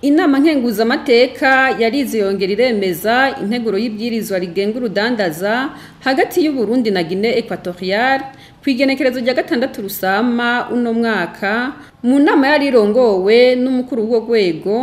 Inama nkenguzamateka yarize yongera iremeza integuro y'ibwirizwa rigenga urudandaza hagati y'u Burundi na Guinée Equatoriale kw'igenekerezo rya 6 Rusama uno mwaka, mu nama yari irongowe n'umukuru w'urwo rwego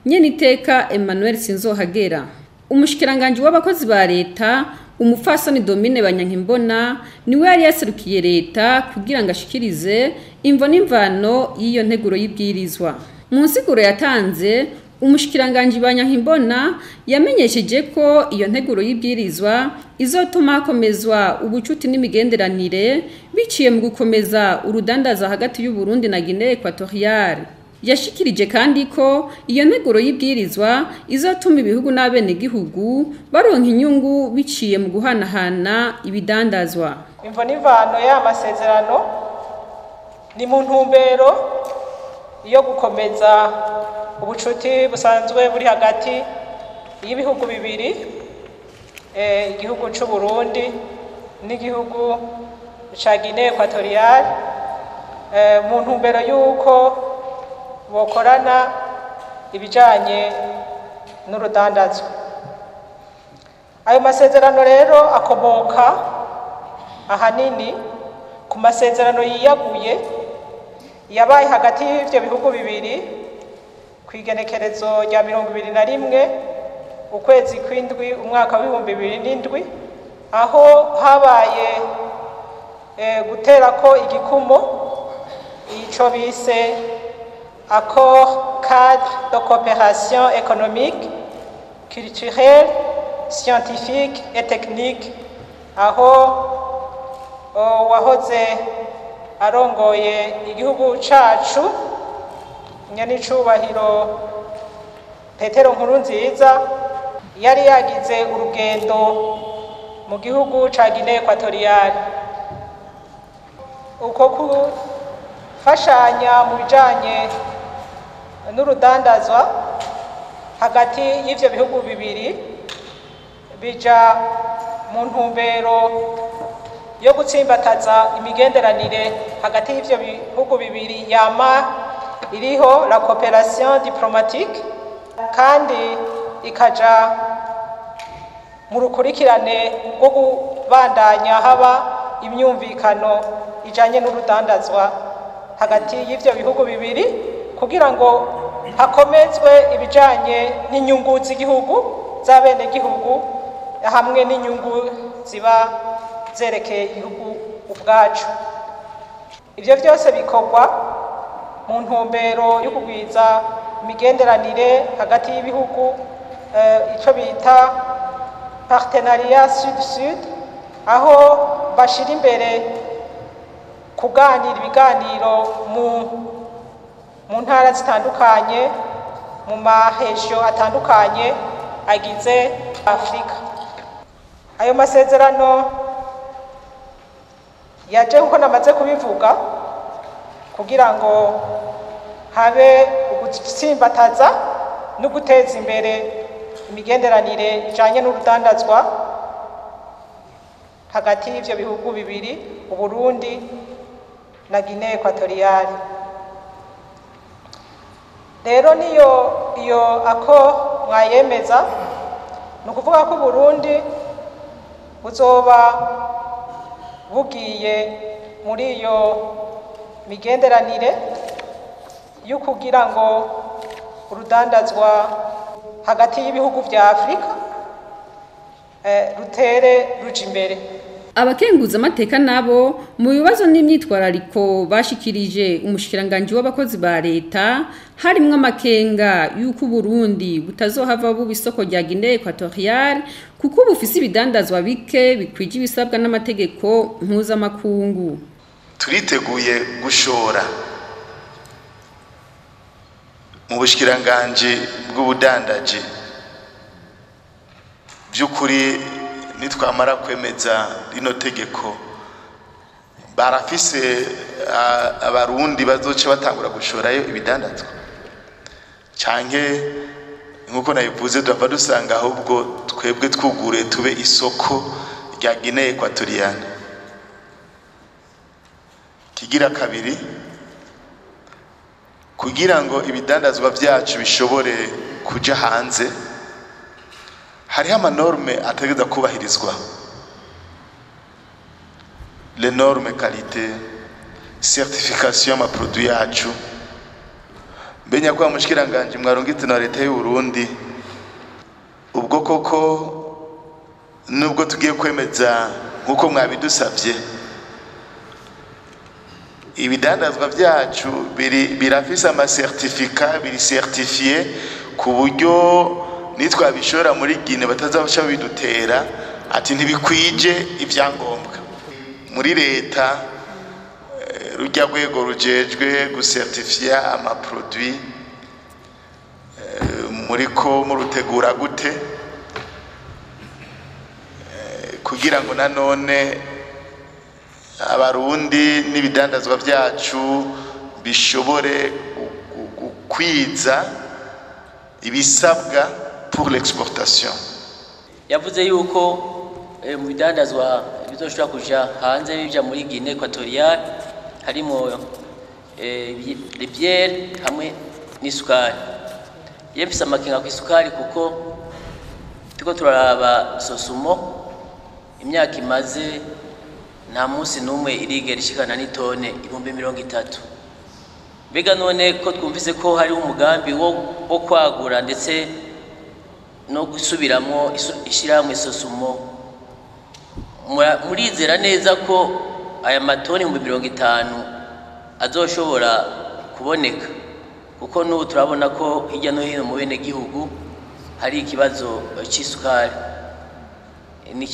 nyeniteka Emmanuel Sinzohagera. Umushikiranganji w'abakozi ba leta umupfasoni Domine Banyankimbona niwe yari yaserukiye leta kugira ngo ashikirize imvo n'imvano y'iyo nteguro y'ibwirizwa. Mu nsiguro yatanze, umushikiranganji Banyankimbona yamenyesheje ko iyo nteguro y'ibwirizwa izotuma hakomezwa ubucuti n'imigenderanire biciye mu gukomeza urudandaza hagati y'u Burundi na Guinée Equatoriale. Yashikirije kandi ko iyo nteguro y'ibwirizwa izotuma ibihugu n'abenegihugu baronka inyungu biciye mu guhanahana ibidandazwa. Imvo n'imvano y'aya masezerano ni mu ntumbero yo gukomeza ubucuti busanzwe buri hagati y'ibihugu bibiri, igihugu c'u Burundi n'igihugu ca Guinée Equatoriale, mu ntumbero y'uko bokorana ibijanye n'urudandazwa. Ayo masezerano rero akomoka ahanini ku masezerano yiyaguye yabaye hagati y'ivyo bihugu bibiri kw'igenekerezo rya 21 ukwezi kw'indwi umwaka w'ibihumbi bibiri n'indwi, aho habaye guterako igikumo ico bise accord cadre de coopération économique, culturelle, scientifique et technique, aho wahoze arongoye igihugu cacu nyanicubahiro Petero Nkurunziza yari yagize urugendo mu gihugu ca Guinée Equatoriale. Uko gufashanya mu bijanye n'urudandazwa hagati y'ivyo bihugu bibiri bija mu ntumbero yo gutsimbataza imigenderanire hagati y'ivyo bihugu bibiri yama iriho la coopération diplomatique, kandi ikaja mu rukurikirane rwo kubandanya haba imyumvikano ijanye n'urudandazwa hagati y'ivyo bihugu bibiri, kugira ngo hakomezwe ibijanye n'inyungu z'igihugu z'abenegihugu hamwe n'inyungu ziba zerekeye igihugu ubwacu. Ivyo vyose bikorwa mu ntumbero yo kugwiza imigenderanire hagati y'ibihugu, ico bita partenariat sud-sud, aho bashira imbere kuganira ibiganiro mu ntara zitandukanye, mu maregio atandukanye agize Afrika. Ayo masezerano yaje nkuko namaze kubivuga kugira ngo habe ugutsimbataza no guteza imbere imigenderanire ijanye n'urudandazwa hagati y'ivyo bihugu bibiri, Uburundi na Guinée Equatoriale. Rero niyo iyo ako mwayemeza, ni ukuvuga ko Uburundi buzoba bugiye muri iyo migenderanire yo kugira ngo urudandazwa hagati y'ibihugu vya Afrika rutere ruja imbere. Abakenguza amateka nabo mu bibazo n'imyitwarariko bashikirije umushikiranganji w'abakozi ba leta, harimwo amakenga y'uko Burundi butazohava buba isoko rya Guinée Equatoriale kuko bufise ibidandazwa bike bikwije ibisabwa n'amategeko mpuzamakungu. Turiteguye gushora mu bushikiranganji bw'ubudandaji by'ukuri. Nitwamara kwemeza rino tegeko, barafise abarundi bazoca batangura gushorayo ibidandazwa, canke nkuko nabivuze duhava dusanga ahubwo twebwe twugure tube isoko rya Guinée Equatoriale. Kigira kabiri, Kugira ngo ibidandazwa vyacu bishobore kuja hanze, hariho ama normes ategerezwa kubahirizwa, les normes qualité, certification y'ama produits yacu. Mbe nyakubahwa mushikiranganji mwarungitse na leta y'u Burundi, ubwo koko nubwo tugiye kwemeza nk'uko mwabidusavye, ibidandazwa vyacu biri birafise ama certificats, biri certifié ku buryo nitwabishora muri Guinée batazabaca bidutera ati ntibikwije ibyangombwa? Muri leta, rujya rwego rujejwe gucertifier ama produits, muriko murutegura gute kugira ngo nanone abarundi n'ibidandazwa vyacu bishobore gukwiza ibisabwa pour l'exportation? Yavuze yuko mu bidandazwa bizoshobora kuja hanze bija muri Guinée Equatoriale harimo les bières hamwe n'isukari. Ye mfise amakenga ku isukari, kuko turiko turaraba SOSUMO imyaka imaze, nta munsi n'umwe irigera ishikana n'itone 30,000. Mbega none ko twumvise ko hariho umugambi wo kwagura ndetse no gusubiramo ishyirahamwe SOSUMO, murizera neza ko aya matoni 50,000 azoshobora kuboneka? Kuko n'ubu turabona ko hirya no hino mu bene gihugu hari ikibazo c'isukari.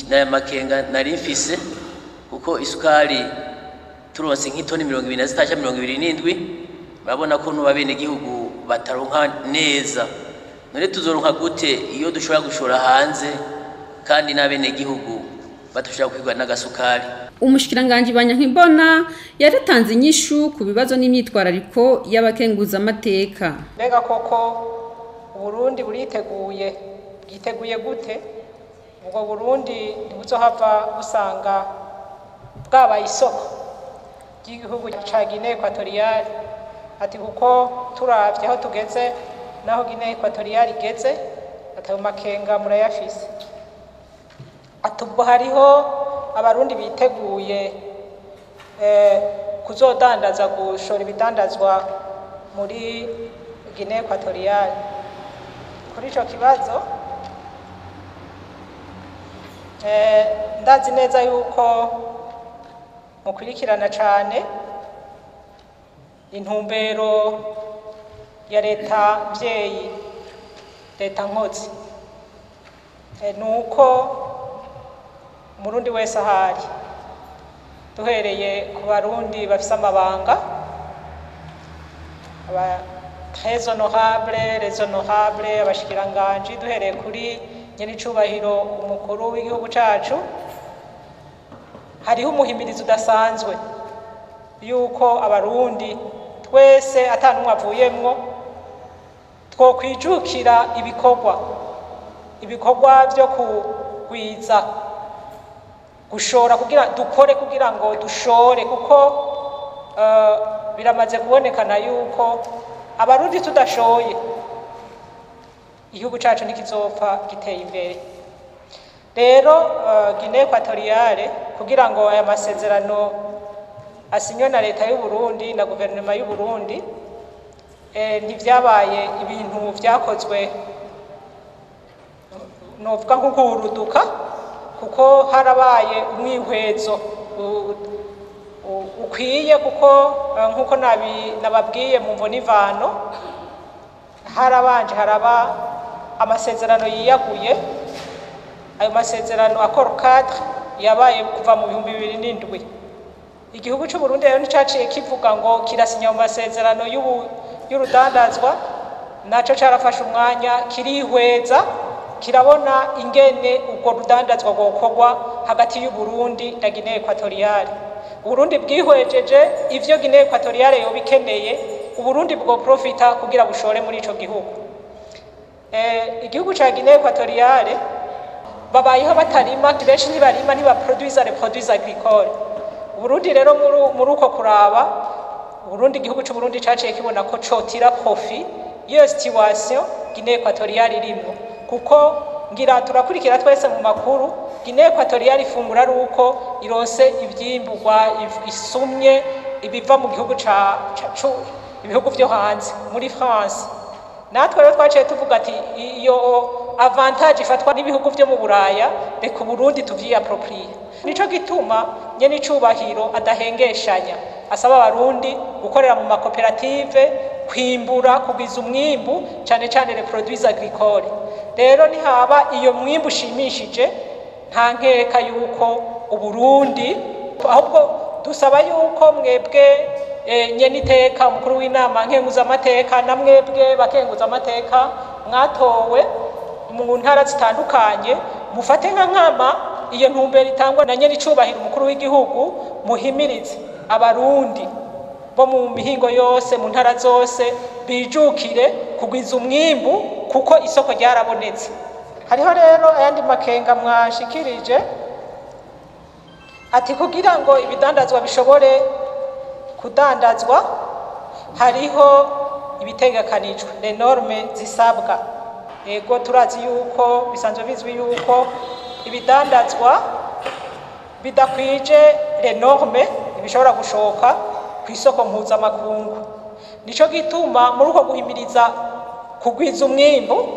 N'aya makenga nari mfise, kuko isukari turonse nk'itoni 25 canke 27, murabona ko n'ubu abenegihugu bataronka neza. None tuzoronka gute iyo dushobora gushora hanze kandi n'abenegihugu badashobora kwigwa n'agasukari? Umushikiranganji Banyankimbona yaratanze inyishu ku bibazo n'imyitwarariko y'abakenguzamateka. Mbega koko Uburundi buriteguye, bwiteguye gute? Ubwo Burundi ntibuzohava busanga bwabaye isoko ry'igihugu ca Guinée Equatoriale? Ati kuko turavye aho tugeze naho Guinée Equatoriale igeze, ati ayo makenga murayafise? Ati ubwo hariho abarundi biteguye kuzodandaza, gushora ibidandazwa muri Guinée Equatoriale? Kuri ico kibazo, ndazi neza yuko mukurikirana cane intumbero ya leta mvyeyi, leta nkozi, nuko umurundi wese ahari, duhereye ku barundi bafise amabanga, aba très honorable, les honorables, abashikiranganji, duhereye kuri nyenicubahiro umukuru w'igihugu cacu, hariho umuhimirizo udasanzwe yuko abarundi twese ata n'umwe avuyemwo twokwijukira ibikorwa vyo kugwiza gushora, kugira dukore, kugira ngo dushore, kuko biramaze kubonekana yuko abarundi tudashoye igihugu cacu ntikizopfa giteye imbere. Rero Guinée Equatoriale, kugira ngo aya masezerano asinywe na leta y'u Burundi na guverinoma y'u Burundi, ntivyabaye ibintu vyakozwe novuga nko guhuruduka, kuko harabaye umwihwezo ukwiye, kuko nkuko nababwiye mu mvo n'ivano, harabanje haraba amasezerano yiyaguye. Ayo masezerano accord cadre yabaye kuva mu 2007. Igihugu cy'u Burundi rero nticaciye kivuga ngo kirasinya mu masezerano y'urudandazwa, naco carafashe umwanya kirihweza, kirabona ingene ubwo rudandazwa rwokorwa hagati y'u Burundi na Guinée Equatoriale. Uburundi bwihwejeje ivyo Guinée Equatoriale yoba ikeneye, Uburundi bwo profita kugira bushore muri ico gihugu. Igihugu ca Guinée Equatoriale babayeho batarima, benshi ntibarima, ntibaproduisa les produits agricoles. Uburundi rero muri uko kuraba Burundi, igihugu c'u Burundi caciye kibona ko cotira profit iyo situation Guinée Equatoriale irimwo, kuko ngira turakurikira twese mu makuru, Guinée Equatoriale ifungura ari uko ironse ivyimburwa, isumye ibiva mu gihugu ca ibihugu vyo hanze muri France. Natwe rero twaciye tuvuga ati iyo avantage ifatwa n'ibihugu vyo mu Buraya, reka Burundi tuvyiapproprier. Nico gituma nyene icubahiro adahengeshanya asaba abarundi gukorera mu makoperative, kwimbura, kugwiza umwimbu, cane cane les produits agricoles. Rero nihaba iyo mwimbu ushimishije, nta nkeka yuko Uburundi, ahubwo dusaba yuko mwebwe nyene iteka umukuru w'inama nkenguzamateka na mwebwe bakenguzamateka mwatowe mu ntara zitandukanye, mufate nka nkama iyo ntumbero itangwa na nyene icubahiro umukuru w'igihugu, muhimirize abarundi bo mu mihingo yose, mu ntara zose, bijukire kugwiza umwimbu kuko isoko ryarabonetse. Hariho rero ayandi makenga mwashikirije, ati kugira ngo ibidandazwa bishobore kudandazwa hariho ibitegekanijwe, les normes zisabwa. Ego, turazi yuko bisanzwe bizwi yuko ibidandazwa bidakwije les normes bishobora gushoka ku isoko mpuzamakungu. Nico gituma muri uko guhimiriza kugwiza umwimbu,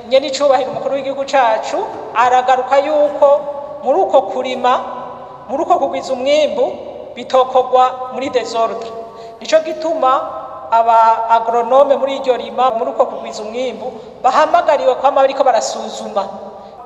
nyene icubahiro umukuru w'igihugu cacu aragaruka yuko muri uko kurima, muri uko kugwiza umwimbu bitokorwa muri désordre. Nico gituma aba agronome muri iryo rima, muri uko kugwiza umwimbu, bahamagariwe kwama bariko barasuzuma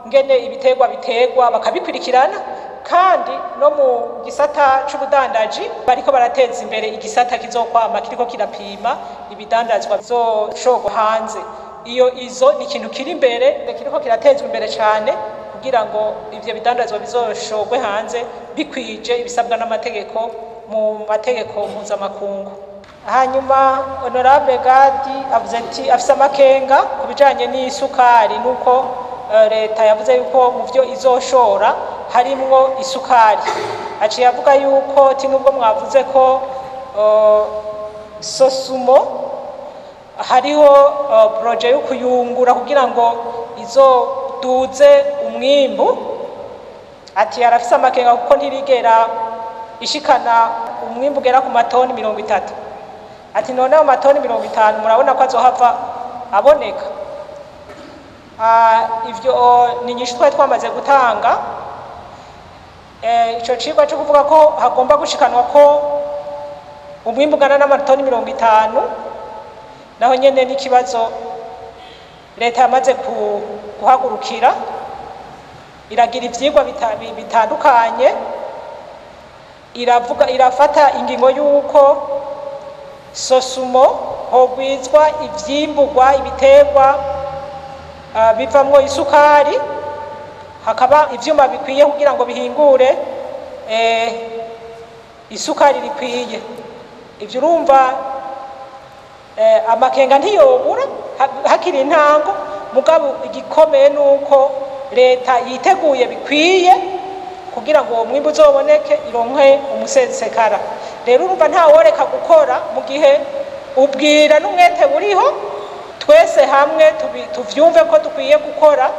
ngene ibiterwa biterwa, bakabikurikirana. Kandi no mu gisata c'ubudandaji bariko barateza imbere igisata kizokwama kiriko kirapima ibidandazwa bizoshorwa hanze. Iyo izo ni ikintu kiri imbere, kiriko kiratezwa imbere cane kugira ngo ivyo bidandazwa bizoshorwe hanze bikwije ibisabwa n'amategeko mu mategeko mpuzamakungu. Hanyuma honorable Gadi avuze ati afise amakenga ku bijanye n'isukari, nuko leta yavuze yuko mu vyo izoshora harimwo isukari. Aciye avuga yuko ti nubwo mwavuze ko Sosumo hariho projet yo kuyungura kugira ngo izoduze umwimbu, ati arafise amakenga kuko ntirigera ishikana umwimbu ugera ku matoni 30. Ati none ayo matoni 50 murabona ko azohava aboneka. Ivyo ni inyishu twari twamaze gutanga. Ico cigwa co kuvuga ko hagomba gushikanwa ko umwimbu ungana n'amatoni 50, naho nyene n'ikibazo leta yamaze guhagurukira, iragira ivyigwa bitandukanye, iravuga, irafata ingingo y'uko Sosumo hogwizwa ivyimburwa, ibiterwa bivamwo isukari, hakaba ivyuma bikwiye kugira ngo bihingure isukari rikwiye. Ivyo urumva amakenga ntiyobura hakiri intango, mugabo igikomeye nuko leta yiteguye bikwiye kugira ngo uwo mwimbu uzoboneke, ironke umusesekara. Rero urumva ntaworeka gukora mu gihe ubwira n'umwete buriho, twese hamwe tuvyumve ko dukwiye gukora.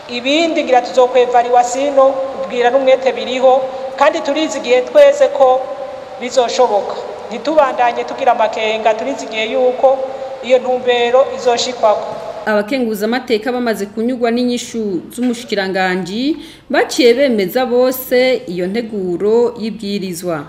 Ibindi ngira tuzokwevariwa, sino ubwira n'umwete biriho, kandi turizigiye twese ko bizoshoboka. Ntitubandanye tugira amakenga, turizigiye yuko iyo ntumbero izoshikwako. Abakenguzamateka bamaze kunyurwa n'inyishu z'umushikiranganji, baciye bemeza bose iyo nteguro y'ibwirizwa.